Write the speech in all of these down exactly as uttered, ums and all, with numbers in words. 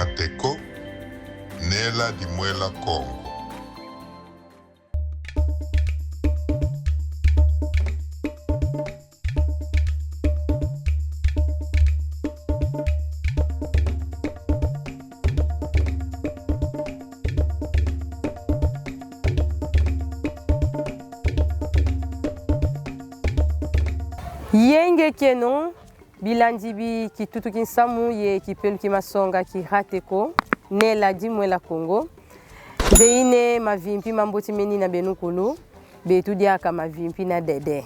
Rateko, Nela di Mwela Kongo. Yenge kieno, bilandi bi kitutu ki nsamu ye kipelo ki masonga ki Rateko, Nela di Mwela Kongo. Nze ine mavimpi ma mbote menina beno kulu, betu diaka mavimpi na dede.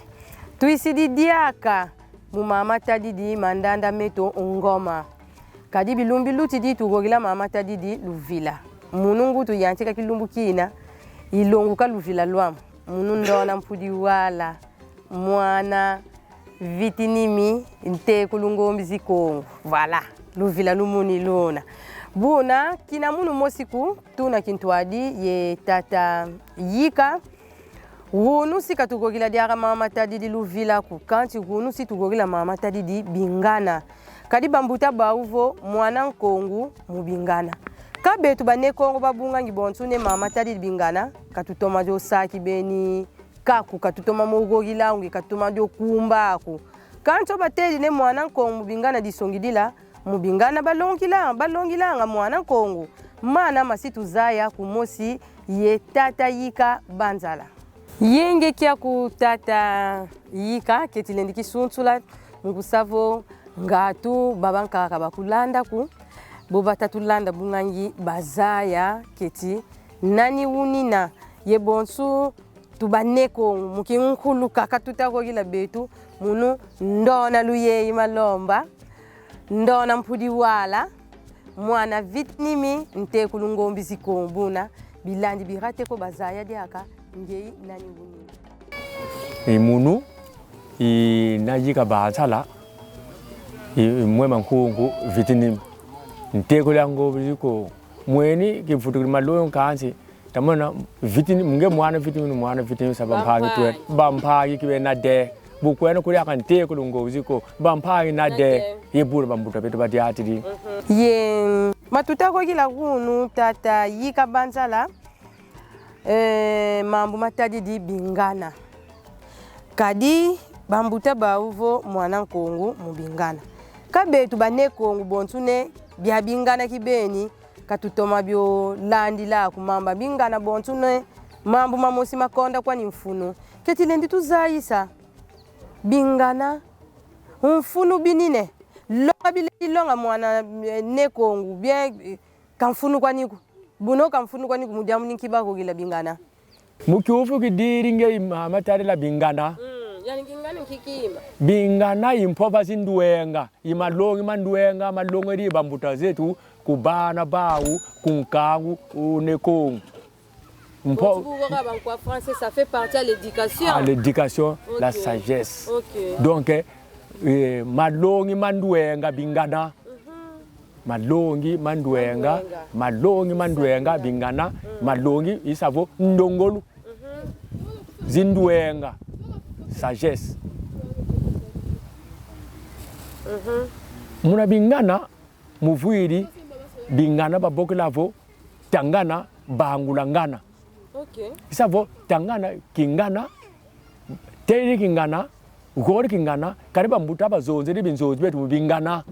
Tuisidi diaka mu mama Tadidi Mandanda Meto Ngoma. Kadi bilumbu bilutidi tugogila mama Tadidi Luvila. Munu ngu tuyantika kilumbu kina, ilonguka luvila lwamu. Munu ndona Mpudi Wala, mwana Vitinimi, ntekulu Ngombi zi Kongo. Voilà, luvila lumuni luna. Buna, kina munu mosi ku, tuna kintwadi ye tata Yika. Wunu si ka tugogila diaka mama Tadidi Luvila ku, kansi wunu si tugogila mama Tadidi Bingana. Kadi bambuta bau vo mwana Nkongo mu Bingana. Ka betu ba Ne Kongo babungangi bonso ne mama Tadidi Bingana, ka tutoma dio saki beni kaku, ka tutoma mo gogila nge, ka tutoma dio kumba aku. Kansi batedi ne mwana Nkongo mu Bingana disongidila, mu Bingana balongila, balongilanga mwana Nkongo. Mana masi tuzaya kumosi ye tata Yika Banzala. Yenge kiaku tata Yika, ke tilendi kisunsula, mu kusa vo ngatu babankaka bakulanda ku, bo bata tulanda bungangi bazaya keti nani unina, ye bonso tu ba Ne Kongo, mu kinkulu kaka tuta gogila betu, munu ndona Luyeyi Malomba, ndona Mpudi Wala, mwana Vitinimi, ntekulu Ngombi zi Kongo. Buna, bilandi bi Rateko bazaya diaka, ngeyi nani unina. I munu, i na Yika Banzala, i, i Mwema Nkungu Vitinimi, ntekulu ya Ngombi zi Kongo. Mweni, kivutukidi malongi kansi, tamona Vitinimi, nge mwana Vitinimi, mwana Vitinimi, sa bampangi twe, bampangi kibeni na de. Bu kwenda kuli aka ntekulu Ngombi zi Kongo, bampangi na de. Na de. Ye buna bambuta betu badiatidi. Mhm. Ye, ma tuta gogila wunu, tata Yika Banzala, eh, mambu matadidi Bingana. Kadi bambuta bau vo mwana Nkongo mu Bingana. Ka betu ba Ne Kongo bonso ne bia Bingana kibeni, ka tutoma bio landila ku mamba Bingana bonso ne mambu mamosi makonda kwani mfunu. Ke tilendi tuzayisa Bingana, mfunu binine, longa bilendi longa mwana, eh, Ne Kongo, bien, eh, ka mfunu kwani ku. Buna ka mfunu kwani ku mu diambu ni nki bagogila Bingana. Mu kiuvu kididi nge i mama tadila Bingana. Mm, yani Bingana nki kima? Bingana i mpova zi ndwenga, i malongi ma ndwenga, malongedi bambuta zetu ku bana bau, ku nkangu, u Ne Kongo. Mpo- Bon, tu vois, en français, ça fait partie à l'éducation. À l'éducation, la sagesse. Ok. Donc, eh, malongi ma ndwenga Bingana. Mhm. Malongi ma ndwenga, malongi ma ndwenga Bingana, mm, malongi i sa vo ndongolo. Mhm. Zi ndwenga, sagesse. Mhm. Muna Bingana, mu vwidi Bingana babokila vo Tangana, Bangula Ngana. Ok. I sa vo Tangana, Kingana, tedi Kingana, godi Kingana, kadi bambuta bazonzedi binzonzi betu mu Bingana.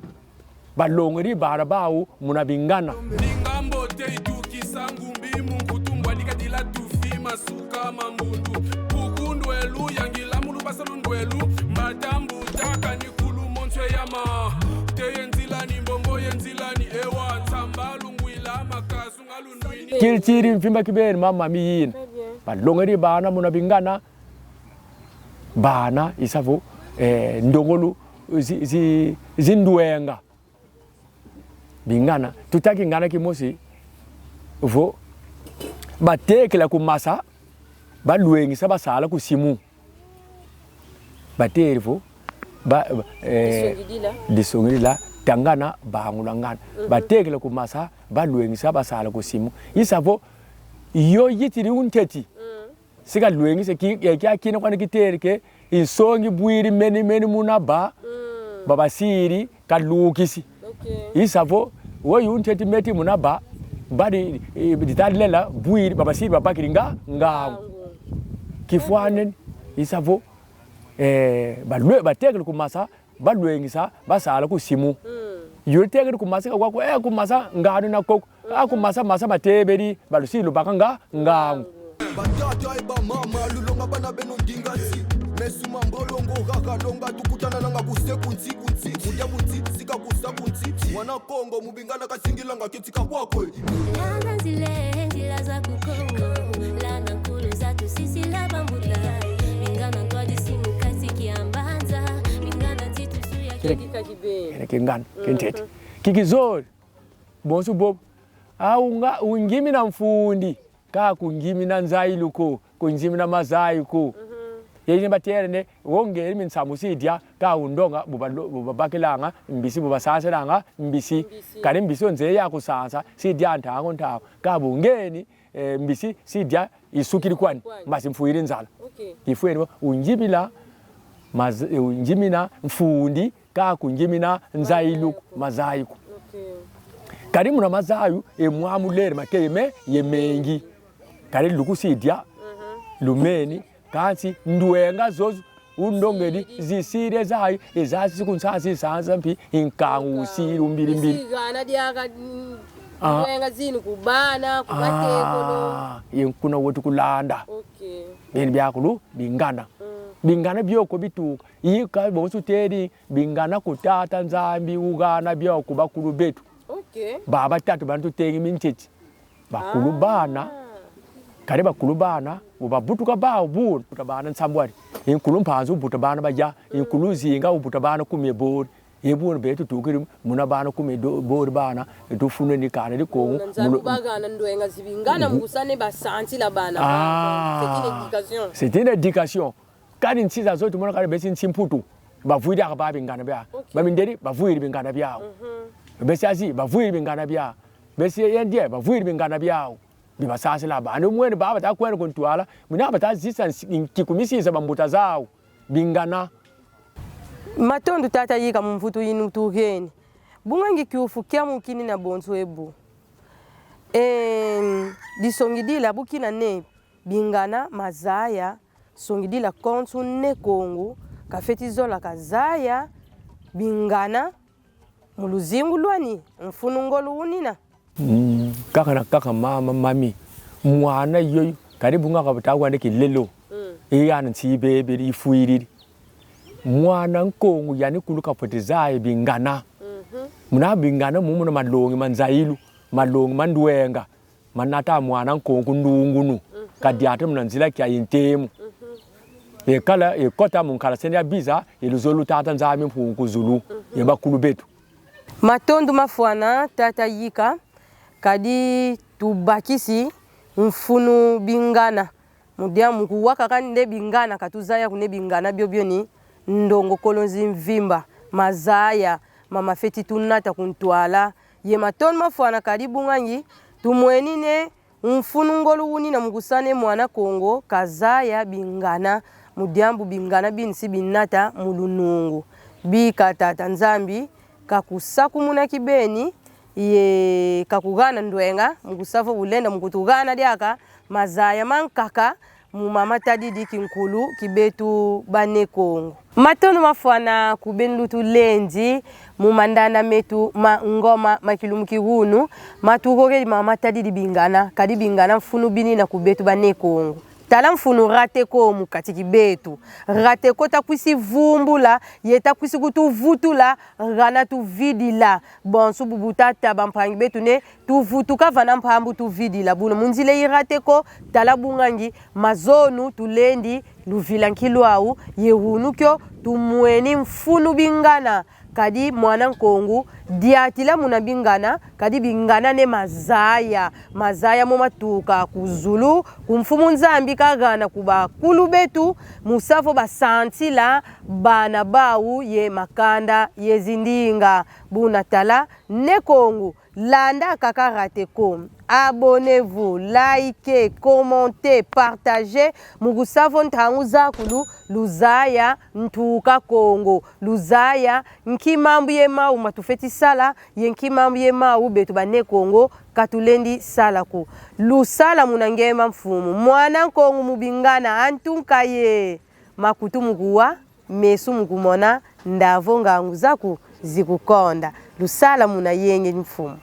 Balongedi bana bau muna Bingana. Linga mbote itukisa ngumbi mu nkutu, mbwa dikadila tufi masuka ma mbundu. Kuku ndwelu, yangila mu lubasa lu ndwelu, mbata mbuta kani kulu monso yama. Te ye nzila ni mbongo ye nzila ni ewa, nsamba lungwila makasu. Kiltiri mvimba kibeni mama mi yina. Très bien. Balongedi bana muna Bingana. Bana i sa vo, eh, ndongolo zi, zi, zi ndwenga. Bingana. Tuta Kingana kimosi vo batekela ku masa, balwengisa basala ku simu. Batedi vo, ba, ba, eh, disongidila. Disongidila, Tangana, Bangula Ngana. Mhm. Batekela ku masa, balwengisa basala ku simu. I sa vo, yo yitidi unteti. Mm. Si kalwengisa ki, eh, kia kina kwani kitedi ke, i nsongi bwidi meni meni muna ba, mm, babasidi, kalukisi. Ok. I sa vo, Woyo ntete meti muna ba, badi, eh, ditadi lela, bwidi, babasidi babakidi nga, ngangu. Kifwanene, i sa vo, eh, balwe-, batekele ku masa, balwengisa, basala ku simu. Yo tekele ku masa, kwa, kwa, eh, ku masa, nganu na koko. Ah, ku masa, masa matebedi, balusi lubaka nga, ngangu. Batata e bamama, lulonga bana beno ndinga nsi. Mesu ma mbolongo, kaka longa, tukutana nanga ku se ku nsi, ku nsi. Mudia ku nsi, sika ku sa ku nsi. Mwana Kongo, mu bingana kasingilanga, ketika kwakwe. Landa nzila, nzila za ku Kongo. Landa nkulu za tusisila bambuta. Bingana ntwadisi mu kati kia mbanza. Bingana nzitusu ya kika kibe. Kene kingana, kintete. Kikizole. Bonso bobo. Ah, unga-, ungimina mfundi, ka kungimina nzayilu ko, kungimina mazayu ko. Yeye batele ne, wonge mi nsamu si dia, ka undonga, bu balo-, bu babakilanga mbisi, bu basansilanga mbisi. Kadi mbisi yo nzeye ya kusansa, si dia ntangu ntangu. Ka bungeni, eh, mbisi si dia isukidi kwani, mbasi mfwidi nzala. Kifwene, ungimina, maz-, eh, ungimina mfundi, ka kungimina nzayilu ko, mazayu ko. Kadi muna mazayu, e mwamu lele makeye me-, ye mengi. Kadi luku si dia, lumeni, kansi ndwenga zozo undongedi, zisidi zayi, e zazi kunsansi sansa mpi, nkangu usidi umbili mbili. Sigana diaka, mm, ndwenga zinu ku bana, ku batekolo. Ah, ye kuna wetu kulanda. Beni biakulu, bingana. Bingana bioko bituka. I ka bonso tedi, bingana ku Tata Nzambi ugana bio ku bakulu betu. Baba tatu bantu tengi mintiti. Bakulu bana. Kadi bakulu bana, bu babutuka bau bu, buta bana nsambwadi. I nkulu Mpanzu buta bana badia, i nkulu Nzinga buta bana kumi ye bole. Ye bu betu tukidi muna bana kumi ye do-, bole bana, tufunu ni kana di Kongo. Muna Nzambi muna bagana ndwenga zi bingana mu kusa ne basansila bana bau. Ah. C'est une éducation. C'est une éducation. Kadi nsi zazo tumona kadi besi nsi Mputu. Bavwidi aka ba bingana biau. Bamindele, bavwidi bingana biau. Besi Asie, bavwidi bingana biau. Besi Indien, bavwidi bingana biau. Bi basansila ba. Andi mwene baba ta kwenda ku ntwala. Muna bata zisa nsi-, kikumisisa bambuta zau. Bingana. Matondo tata Yika mu mvutu yinu tugeni. Bunga ngi kiufu kia mukini na bonso ebu. Em, disongidila bukina ne, bingana mazaya, songidila konso Ne Kongo, kafeti zola kazaya bingana mu luzingu lwani, mfunu ngolo unina. Mm, kaka na kaka mama, mami. Mwana yoyo, kadi bunga ka bata kwenda kilelo. Mm. E yana nsi bebe, ifwiriri. Mwana Nkongo yani kulu kafwete zaya bingana. Mhm. Muna bingana mu muna malongi ma nzayilu, malongi ma ndwenga, manata mwana Nkongo ndungunu. Mhm. Kadiata muna nzila kia yintemu. Mhm. Ekala, ekota mu nkalaseni ya biza, e luzolo Tata Nzambi Mpungu zulu, mhm, ye bakulu betu. Matondo mafwana, tata Yika, kadi tubakisi mfunu bingana. Mu diambu kuwaka kani nde bingana, ka tuzaya ko nde bingana biobio ni ndongokolo zi mvimba, mazaya, ma mafeti tunata ku ntwala. Ye matondo mafwana kadi bunga ngi tumweni ne mfunu ngolo unina mu kusa ne mwana Kongo kazaya bingana, mu diambu bingana bini si binata mu lunungu. Bika Tata Nzambi kakusakumuna kibeni, ye kakugana ndwenga, mu kusa vo ulenda mu kutugana diaka mazaya mankaka mu ma matadidi kinkulu ki betu ba Ne Kongo. Matondo mafwana ku beno lutulendi mu mandanda metu ma ngoma ma kilumbu ki wunu, ma tugogedi ma matadidi bingana, kadi bingana mfunu binina ku betu ba Ne Kongo. Tala mfunu Rateko mu kati ki betu. Rateko ta kwisi vumbula, ye ta kwisi kutuvutula, gana tuvidila. Bonso bubu tata bampangi betu ne, tuvutuka vana mpambu tuvidila. Buna mu nzila yi Rateko, tala bunga ngi mazono tulendi luvila nkilu au, ye wunu kio tumweni mfunu bingana. Kadi mwana Nkongo, diatila muna bingana, kadi bingana ne mazaya. Mazaya mo matuka ku zulu, ku Mfumu Nzambi kagana ku bakulu betu, mu sa vo basansila bana bau ye makanda ye zindinga. Buna tala, Ne Kongo, Landa kaka Rate Ko. Abonnez-vous, likez, commentez, partagez. Mu kusa vo ntangu zakulu luzaya ntuka Kongo, luzaya nki mambu ye mau matufweti sala, ye nki mambu ye mau beto ba Ne Kongo ka tulendi sala ko. Lusala muna nge, Mfumu. Mwana Nkongo mu bingana, antunka ye. Makutu mu kuwa, mesu mu kumona, nda vo ngangu zaku zikukonda. Lusala muna yenge, Mfumu.